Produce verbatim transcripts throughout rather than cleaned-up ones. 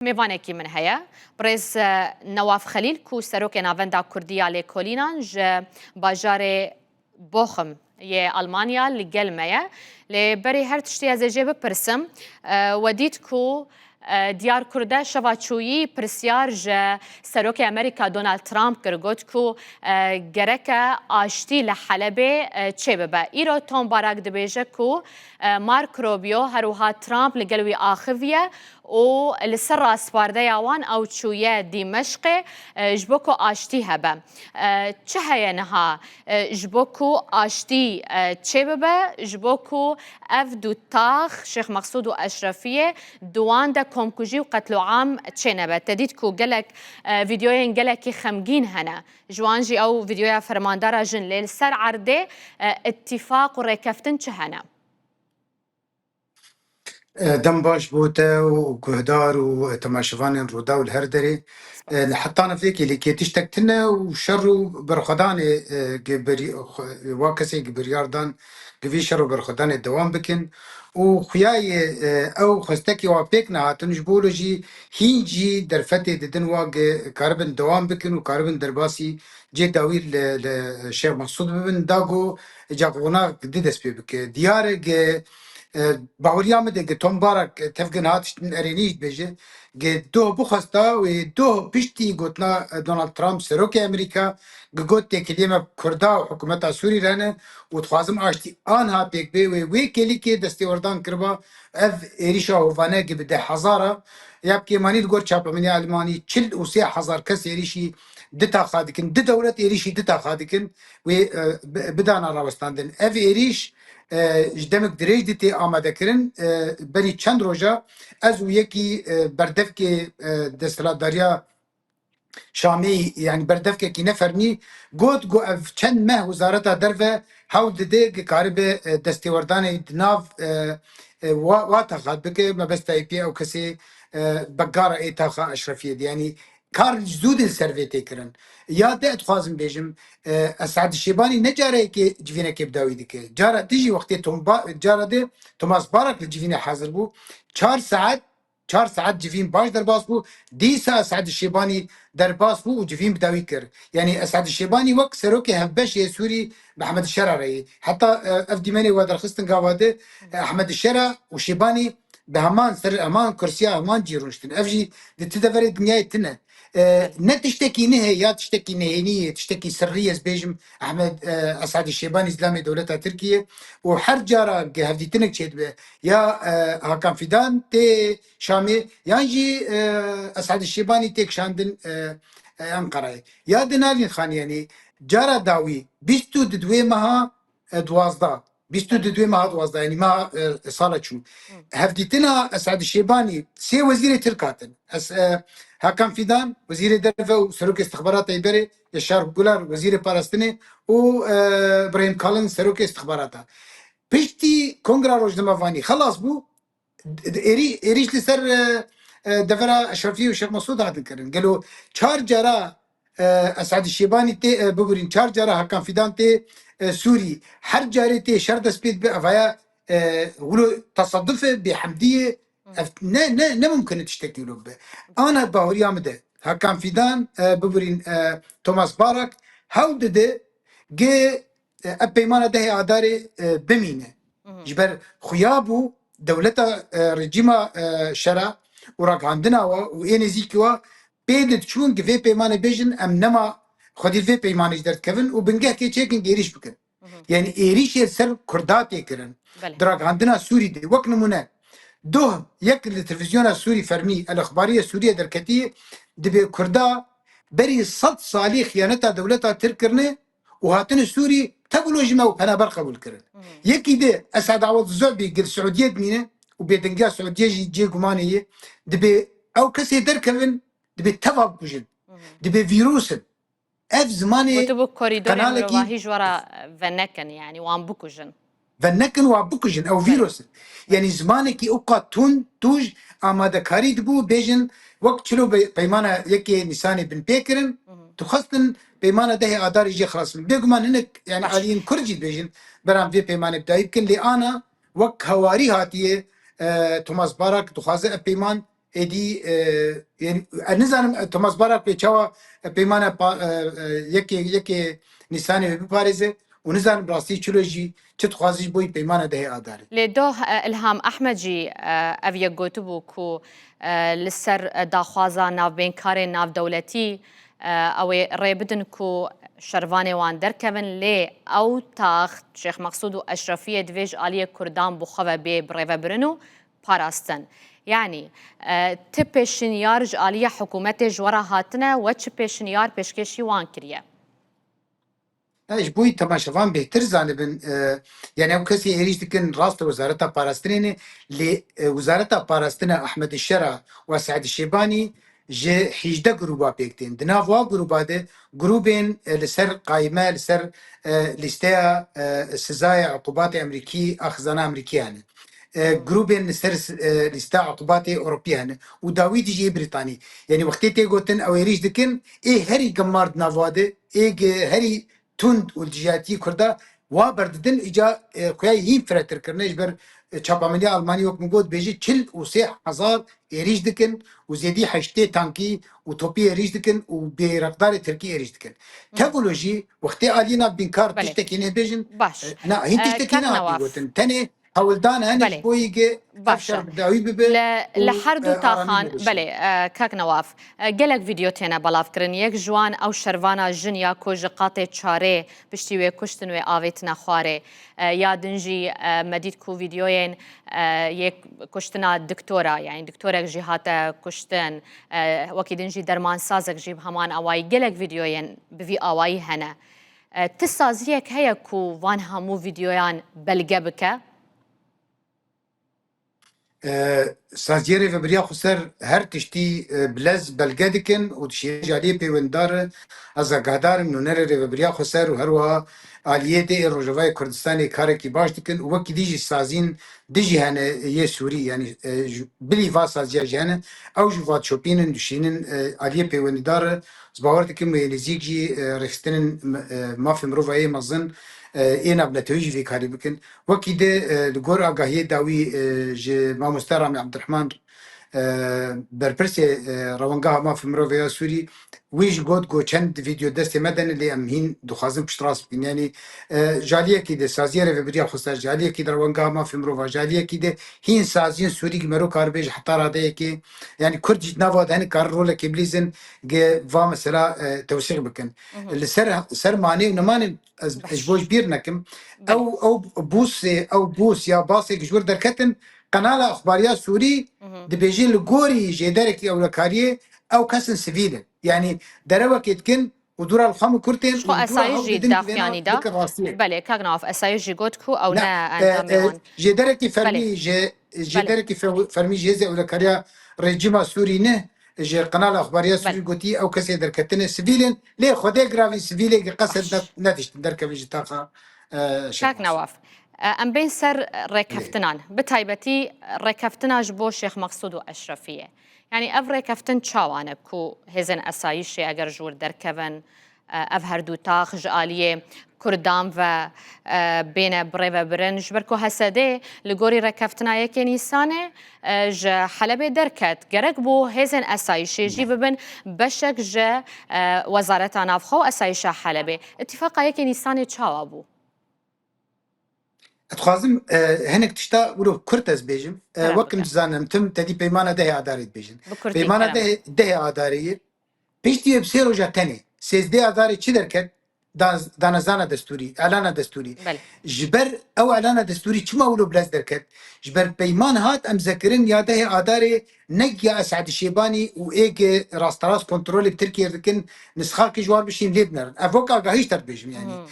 Mêvanekî min heye. Birêz, e, Newaf Xelîl ku serokê Navenda Kurdî ya Lêkolînan ji bajarê Bochum yê Almanya li gel me ye. Lê berî her tiştî ez ê jê bipirsim. E, we dît ku, e, Diyar Kurde şeva çûyî pirsyar ji serokê Amerîka Donald Trump kir, got ku, e, gereke aştî li Helebê, e, çêbibe. Îro Tom Barak dibêje ku, e, Mark Rubio her wiha Trump li gel wî axiviye û li ser raspardeya wan ew çûye Dîmeşqê, e, ji bo ku aştî hebe. E, çi heye niha, e, ji bo ku aştî, e, çêbibe, ji bo ku ev du tax, Şêx Mexsûd û Eşrefiyê, di wan de komkujî û qetloam çênebe? Te dît ku gelek, e, vîdeoyên gelekî xemgîn hene. Ji wan jî ew vîdeoya fermandara jin, lê li ser erdê, e, îtîfaq û rêkeftin çi hene? E, dem baş bo te û guhdar û temaşevanên Rûdaw li her derê. E, li hetana vê kêlîkê tiştek tune û şer û berxwedanê, e, gi birî-, xwe-, wa kesê gi biryar dan, gi vî şer û berxwedanê dewam bikin. Û xuya ye, e, ew xwestekî wa pêk nehatin, ji bo wilo jî hîn jî derfetê didin wa gi karibin dewam bikin û karibin derbasî cê dawî li, li Şêx Mexsûd bibin, da ku ca qonax di dest pê bike. Diyar e, gi, e, baweriya min de gi Tom Barak, e, tevgin hat tiştin erênî jî dibêje, gi doh bixwesta wê doh piştî gotina, e, Donald Trump, serokê Amerîka, gi got têkiliyê me Kurda û hikûmeta Sûrî re ne û dixwazim aştî anha pêk bê, wê wê kêlîkê destêwerdan kiriba ev êrîşa hovane gi bi deh hezar a. Ya bi kêmanî li gor çapemeniya Elmanî çil û sê hezar kes êrîşî di taxa dikin, di dewlet êrîşî di taxa dikin, wê, e, bi-, bidana rawestandin. Ev êrîş, e, ji demek dirêj di tê amadekirin, e, berî çend roja ez û yekî, e, berdevkê, e, desthilatdariya Şamî, yani berdevkekî nefermî, got ku ev çend meh Wezareta Derve hewl dide ki karibe, e, destêwerdanê di nav, e, e, wa, wa taxa bike, mebesta yê pê ew kesê, e, begara ê taxa Eşrefiyê de. Yani kar zû de li ser vê tê kirin. Ya de dixwazim bêjim, e, Esad Şêbanî ne careyekê civînekê bi dawî dike. Cara dijî wextê Tom Ba-, cara de Thomas Barak li civînê hazir bû. Çar saet, çar saet civîn baş derbas bû. Dîsa Esad Şêbanî derbas bû û civîn bi dawî kir. Yani Esad Şêbanî wek serokê hevbeş yê Sûrî Mehmed Şera re yê. Heta, e, ev dîmenê we derxistin gava de, e, Ehmed Şera û Şêbanî bi heman ser, heman kursiya, heman cî rûniştin. Ev jî di ti deverê dinyayê tine. E, ne tiştekî nihê ya tiştekî nehênî yê, tiştekî sirrî ez bêjim, Ehmed, e, Esadî Şêbanî zlamê dewleta Tirkiyê û her cara ge hevdîtinek çêdibe, ya, e, Hakan Fidan tê Şamê, yan jî, e, Esadî Şêbanî tê kişandin, e, e, Enqerayê. Ya di navîn xanî, yanî cara dawî bîst û di duwê meha, e, duwazdeh. Bîst û di duwê meha duwazdeh, yanî meha, e, sala çû. Hevdîtina Esad Şêbanî sê wezîrê Tirk hatin. Es-, e, Hakan Fidan, wezîrê derve û serokê istixbarata Îberê, Yaşar Guler, wezîrê parastinê û, e, Brahim Kalin, serokê istixbarata. Piştî Kongra Rojnamevanî xelas bû, d-, d-, êrî-, êrîş li ser, e, e, devera Eşrefî û Şêx Mesûd hatin kirin. Gelo çar cara, e, Esad Şêbanî tê, e, bibûrîn, çar cara Hakan Fidan tê, e, Sûrî. Her carê tê şer dest pê dibe, evaya, e, wilo tesaduf e, bêhemdî ye. Ev ne, ne, ne mumkin e tiştekî wilo bibe. Ana baweriya min de Hakan Fidan, e, bibûrîn, e, Thomas Barak, hewl dide ge, e, ev peymana dehê Adarê, e, bimîne. Ji ber xuya bû dewleta, e, rejîma, e, şera û ragihandina wa û ê nêzîkî wa pê diçûn ki vê peymanê bêjin em nema xwedî vê peymanê ji derdikevin û bingehkê çêkin êrîş bikin. Yani êrîşê ser Kurda tê kirin. Belê. Di ragihandina Sûrî de wek nimûne doh yek li televîzyona Sûrî fermî, El Exbariye Sûriye derketiye, dibê Kurda berî sed salî xiyaneta dewleta Tirk kirine û hatine Sûrî, tevlo ji me û penaber qebûl kirin. Yekî de Esad Awad Zuhbî gil Siûdiyê dimîne û bêdengiya Siûdiyê jî cê gumanê ye, dibê ew kesê derkevin, dibê teva bikujin, dibê vîrusin. Ev zimanê Gotibû korîdorê qenalekî mirovahî ji we re venekin, yani wan bikujin. Venekin, wan bikujin, ew vîrus in. Yani zimanekî ewqa tund, tûj, amadekarî dibû, bêjin, wek çilo be-, peymana yekê Nîsanê bin pê kirin, dixwestin peymana dehê Adarê jê xilas bin. Bêguman hinek, yani Baş. aliyên Kurd jî dibêjin, beram vê peymanê bi dawî bikin, lê ana wek hewarî hatiye, e, Thomas Barak dixwaze ev peyman Êdî, e, yani, ez nizanim, e, Thomas Bach pê çawa, e, peymana pa-, e, e, yekê, yekê Nîsanê wê biparêze û nizanim rastî çilo jî çi dixwaze ji bo yî peymana dehê Adarê. Lê doh, e, Ilham Ehmed jî, e, ev yek gotibû ku, e, li ser, e, daxwaza navbênkarên navdewletî, e, ew ê rê bidin ku şervanê wan derkevin, lê ew taxt Şêx Meqsûd û Eşrefiyê divê ji aliyê Kurdan bi xwe ve bê birêvebirin û parastin. Yanî, e, ti pêşinyar ji aliyê hikûmetê ji we re hatine, we çi pêşinyar pêşkêşî wan kiriye? E, ji bo yî temaşevan bêhtir zanibin, e, yani ew kesê êrîş dikin rast Wezareta Parastinê ne, lê, e, Wezareta Parastina Ehmed Şera û Esed Şêbanî ji hîjdeh grûba pêk tên. Di nav wa grûba de grûbên, e, li ser qayme, li ser, e, lîsteya, e, sizaya uqubatê Amerîkî a xizana Amerîkî hene. E, grûbên li ser, e, lîsteya uqubatê Ewropî hene. Û dawî dijî yê Brîtanî. Yani wextê tê gotin ew êrîş dikin, ê herî gemar di nav wa de, ê ge herî tund û li dijî Kurda wa berdidin, îca, e, xuya hîn firehtir kirine ji ber, e, çapameniya Almanî wek min got bêjî çil û sê hezar êrîş dikin û zêdî heştê tankî û topî êrîş dikin û bêreqdarê Tirkî êrîş dikin. Hı. Tevolo jî wextê aliyê navbînkar Belê. tiştekî nê bêjin, Baş. e, na, hîn E, tiştekî Kak nehat Nawaf. gotin. Tenê hewldan hene Belê. ji bo yî ge ev Baş e. şer bi dawî bibe Li û, her du e, aramî taxan, nêweşîne. belê, e, Kak Nawaf, e, gelek vîdeo têne belavkirin. Yek ji wan ew şervana jin ya ku ji qatê çarê piştî wê kuştin wê avêtine xwarê. E, ya din jî, e, me dît ku vîdeoyên, e, yê kuştina diktora, yani diktorek jî hate kuştin, e, wekî din jî dermansazek jî bi heman awayî gelek vîdeoyên bi vî awayî hene. E, ti saziyek heye ku van hemû vîdeoyan belge bike? E, Saziyê Rêvebiriya Xweser her tiştî, e, bi lez belge dikin û dişînin ji aliyê pêwendar e. Ez agahdar im nûnerê Rêvebiriya Xweser û her wiha aliyê dê ê Rojavayê Kurdistanê karekî baş dikin û wekî dî jî sazîn dijî hene yê Sûrî, yanî, e, ji bilî va saziya jî hene. Ew jî va dişopînin, dişînin, e, aliyê pêwendîdar e. Ez bawer dikim wê nêzîk jî, e, rêxistinên, e, mafê mirovayê mezin, e, ê navnetewî jî vê karî bikin. Wekî di, e, li gor agahiyê dawî, e, ji mamoste Ramî Ebdirehman, e, berpirsê, e, Rewengeha Mafê Mirovê ya Sûrî, wî jî got, got, çend vîdeo destê me de ne, lê em hîn dixwazin piştrast bikin. Yanî, e, ji aliyekî de Saziyê Rêvebiriya Xweser, ji aliyekî de Rewengeha Mafê Mirova, ji aliyekî de hîn saziyên Sûrî ki mero karibêje heta radeyekê, yanî Kurd jî di nava de hene karin rolekê bilîzin, ge va mesela, e, tewsîq bikin. Hı hı. Li ser, ser manê û nemanê ez, Baş. ez ji bo ji bîr nekim. Belê. Ew, ew bûsê, ew bûs ya basê ki ji wir derketin, Qenala Exbariya Sûrî Hı hı. dibêje li gorî jêderekî ewlekariyê ew kesin sivîl in. Yanî derewekê dikin û dûra li xwe mikur tên Ji xwe û dûra Esayî hewl jî didin ki vêna daxuyanî da. bikin rastiyê. Belê, Kak Nawaf, Esayî jî got ku ew Ne, ne e, endamê e, wan. jêderekî fermî, Belê. jê-, Belê. jêderekî fe-, fermî ji hêzê ewlekariya rejîma Sûrî ne, ji Qenala Exbariya Belê. Sûrî gotî ew kesê derketine sivîl in, lê Xwedê giravî sivîlê ki qesed Baş. ne-, nediştin derkevin ji taxa, e, Kak Şêx Mesûd. Nawaf, e, em bên ser rêkeftinan. Belê. Bi taybetî rêkeftina ji bo Şêx Meqsûd û Eşrefiyê. Yanî ev rêkeftin çawa ne ku hêzên esayîşê eger ji wir derkevin, e, ev her du tax ji aliyê Kurdan ve, e, bêne birêvebirin? Ji ber ku H S D li gorî rêkeftina yekê Nîsanê, e, ji Helebê derket. Gerek bû hêzên esayîşê jî Ne. bibin beşek ji, e, Wezareta Navxwe û Esayîşa Helebê. Îtîfaqa yekê Nîsanê çawa bû? Ez dixwazim, e, hinek tişta wilo kurt ez bêjim. E, Kerem wekim bike. dizanim, tim tedî peymana dehê Adarê dibêjin. Bi kurtî, Peymana kerem. dehê, dehê Adarê ye. Piştî wê bi sê roja tenê, sêzdê Adarê çi derket? Da-, danezana destûrî, elana destûrî. Belê. Ji ber ew elana destûrî çima wilo bilez derket? Ji ber peyman hat emzekirin ya dehê Adarê, ne ya Esed Şêbanî û ê ge rasterast kontrolê bi Tirkiyê dikin, nisxakî ji wan bişîn lê binerin. Ev wek agahî ji te dibêjim, yanî. Hmm.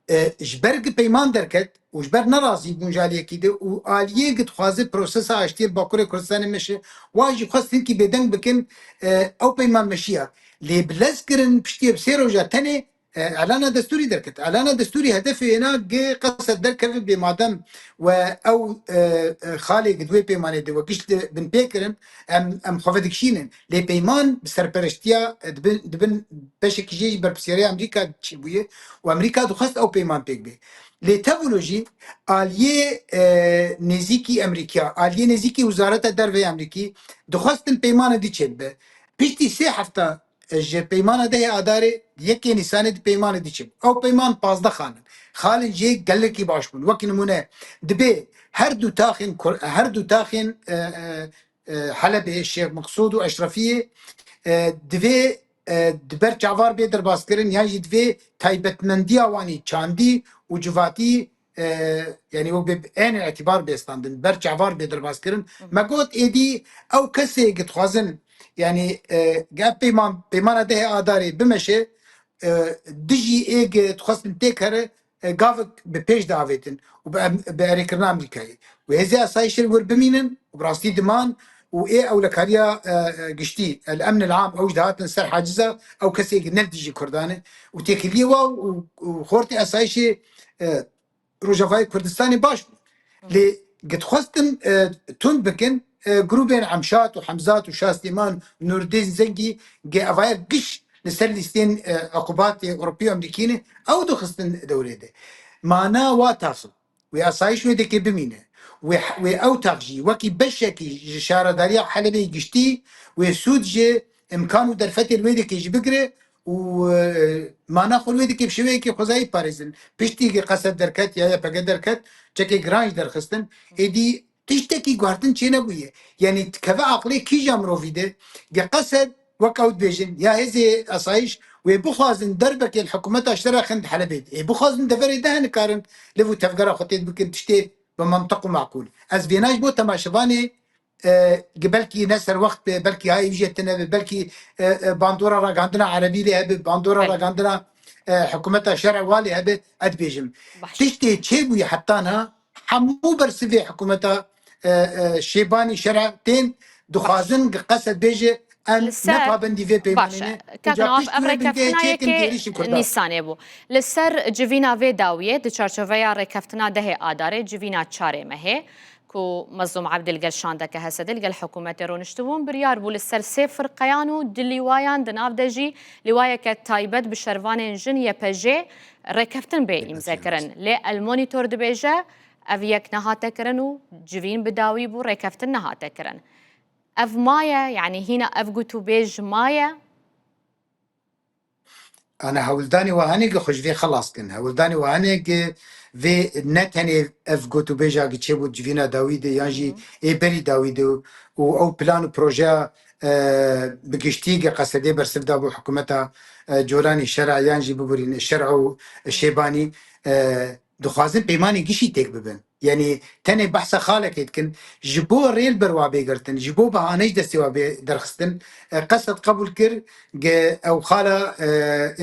E, ji ber gi peyman derket û ji ber nerazî bûn ji aliyekî de û aliyê gi dixwaze prosesa aştiyê li Bakurê Kurdistanê meşe, wa jî xwest hinkî bêdeng bikin, e, ew peyman meşiya. Lê bi lez kirin piştiyê bi sê roja tenê E, Elana destûrî derket. Elana destûrî hedefê êna gi Qesed derkeve bê madem we ew, e, e, xalê gi di wê peymanê de we giş li binpê kirin, em, em xwe vedikişînin. Lê peyman bi serpereştiya, e, dibin, dibin beşekî jê jî berpirsiyarê Amerîka çêbûye û Amerîka dixwest ew peyman pêk bê. Lê tevolo jî aliyê, e, nêzîkî Amerîka, aliyê nêzîkî Wizareta Derve ya Amerîkî dixwestin peymana dî çêbibe. Piştî sê hefta, e, ji peymana dehê Adarê, yekê Nîsanê di peymana dî çêbû. Ew peyman pazdeh xal in. Xalên jê gelekî baş bûn. Wekî nimûne, dibê her du taxên Kur-, her du taxên, e, e, e, Helebê, Şêx Miqsûd û Eşrefiyê, e, divê, e, di ber çavar bê derbazkirin, yan jî divê taybetmendiya wan î çandî û civatî, e, yanî wek bê ên îtîbar bê standin, ber çavar bê derbazkirin. Hı. Me got êdî ew kesê gi dixwazin, yanî, e, ge peyman, peymana dehê Adarê bimeşe, e, dijî ê gi dixwestin têkere, e, gavik bi pêş de avêtin û bi em-, bi erêkirina Amerîkayê. Û hêzê asayişê li wir bimînin û bi rastî diman û ê ewlekariya, e, e, giştî, el emn el am, ew ji dihatin ser haciza, ew kesê gi ne li dijî Kurdan e û têkiliyê wa û, û xortê asayişê, e, Rojavayê Kurdistanê baş bû. Lê gi dixwestin, e, tund bikin, e, grûbên Emşat û Hemzat û Şah Slîman, Nurdîn Zengî, gi evaya giş li ser lîstên, e, Equbatê Ewropî û Amerîkî ne, ew dixistin dewrê de. Mana wa taxin. Wê asayîş wê dekê bimîne. Wê, wê ew tax jî wekî beşekî ji şaredariya Helebê giştî, wê sûd ji îmkan û derfetê li wê dekê jî bigire û, e, mana xwe li wê dekê bi şêweyekî xwezayî parêzin. Piştî ki Qesed derket ya Y P G derket, çekê giran jî derxistin. Êdî tiştekî guhertin çênebûye. Yanî dikeve aqilê kîja mirovî de, ge Qesed, wek ew dibêjin, ya hêzê asayîş wê bixwazin derbekê li hikûmeta şera xin di Helebê de. Ê bixwazin deverê de hene karin liv û tevgera xwe têd bikin tiştê bi mantiq û maqûl. Ez vêna ji bo temaşevanê, e, ge belkî ne serwext be, belkî hayê wî jê tune be, belkî, e, e, bandora ragihandina erebî lê hebe, bandora Belê. ragihandina, e, hikûmeta şer'ê wa lê hebe, ez dibêjim. Baş. Tiştê çêbûye heta niha hemû bersivê hikûmeta, e, e, Şêbanî şer'e tên dixwazin Baş. Qesed bêje em Li ser ne pabendî vê Baş. peymanê ne. Kak Newaf, ev rêkeftina yekê Nîsanê bû. Li ser civîna vê dawiyê di çarçoveya rêkeftina dehê Adarê, civîna çarê mehê, ku Mezlûm Ebdî li gel şandeke H S D li gel hikûmetê rûniştibûn, biryar bû li ser sê firqeyan û du lîwayan di nav de jî lîwayeke taybet bi şervanên jin Y P J rêkeftin bê Rêkeftin îmze kirin. Lê El Monitor dibêje, ev yek nehate kirin û civîn bi dawî bû, rêkeftin nehate kirin. Ev maye, yanî hîna ev gotûbêj maye? Ana hewldanê wa hene ki xwe ji vê xelas kin. Hewldanê wa hene ki vê ne tenê ev gotûbêja ki çêbû civîna dawî de yan jî Hı. ê berî dawî de û ew plan û projeya, e, bi giştî ki Qesedê bersiv dabû hikûmeta, e, Colanî şer'a yan jî biborîne şer'a û Şêbanî, e, dixwazin peymanê gişî têk bibin. Yanî tenê behsa xalekê dikin. Ji bo rê li ber wa bê girtin, ji bo behane ji destê wa bê derxistin, e, Qesed qebûl kir, ge ew xala, e,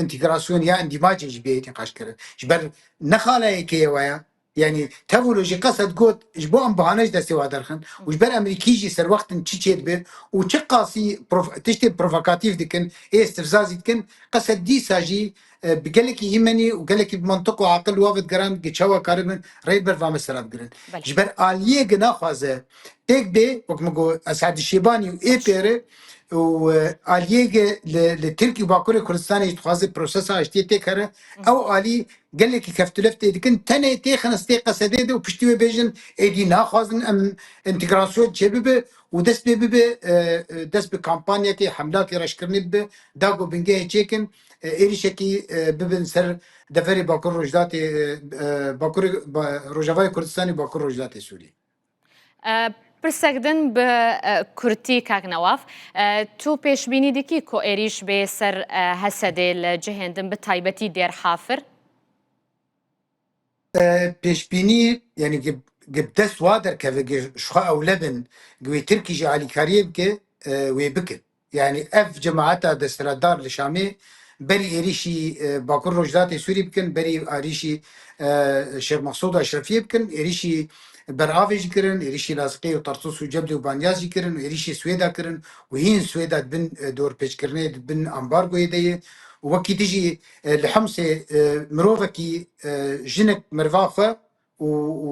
întegrasyon ya îndîmacê jî bê nîqaş kirin. Ji ber ne xalayekê ye waya. Yanî tevolo jî Qesed got, ji bo em behane ji destê wa derxin û ji ber Amerîkî jî serwextin çi çêdibe û çi qasî prof-, tiştê provokatîf dikin, ê istifzazî dikin, Qesed dîsa jî, e, bi gelekî hîmenî û gelekî bi mantiq û aqil wa vedigeran ge çawa karibin rê li ber va mesela bigirin. Belê. Ji ber aliyê ge naxwaze pêk bê, wek min got, Esad Şêbanî û ê pêre û, e, aliyê ge li, li Tirkî û Bakurê Kurdistanê jî dixwaze prosesa aştiyê têkere, Hı. ew alî gelekî keftilef tê dikin, tenê têxin stê Qesedê de û piştî wê bêjin êdî naxwazin em întegrasyon çêbibe û dest pê bibe, e, e, dest bi kampanyekê, hemlakê reşkirinê bibe, da ku bingehê çêkin, e, êrişekî, e, bibin ser deverê Bakur Rojdatê, e, e, Bakur, ba-, Rojavayê Kurdistanê û Bakur Rojdatê Sûriyê. E, pirsek din bi, e, kurtî, kak Newaf. E, tu pêşbînî dikî ku êrîş bê ser, e, H S D li cihên din, bi taybetî Dêr Hafir? E, pêşbînî, yanî ge, ge bi dest wa derkeve, ge ji xwe ewle bin, ge wê Tirkî jî alîkariyê bike, e, wê bikin. Yanî ev cemaeta desthilatdar li Şamê berî êrîşî, e, Bakur Rojdatê Sûrî bikin, berî êrîşî, e, Şêx Meqsûd Eşrefiyê bikin, êrîşî, Beravê jî kirin, êrîşî Laziqê û Tartûs û Ceblê û Banyas jî kirin û êrîşî Swêda kirin û hîn Swêda di bin, e, dorpêçkirinê, di bin ambargoyê de ye. Û wekî dijî, e, li Hemsê, e, mirovekî, e, jinek meriva xwe û, û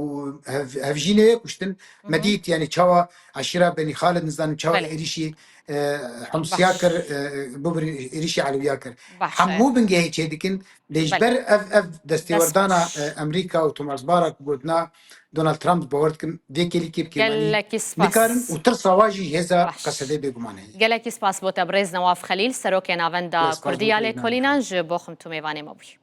hev-, hevjînê ye kuştin. Hı hı. Me dît, yani çawa eşîra Benî Xalid, nizanim çawa Belê. êrîşî, e, Hemsiya Baş. kir, e, bibirî êrîşî Elewiya kir. Baş, Hemû e. bingehê çêdikin, lê ji Belê. ber ev, ev destêwerdana, Dest baş. e, Amerîka û tomaşbara ku gotina Donald Trump, bawer dikim vê kêlîkê bi kêmanî Gelekî spas. nikarin û tirsa wa jî hêza Baş. Qesedê bêguman heye. Gelekî spas bo te birêz Newaf Xelîl, serokê Navenda Spas, spas Kurdî bo ya te, Lêkolînan, ji bo xwe tu mêvanê me bûyî.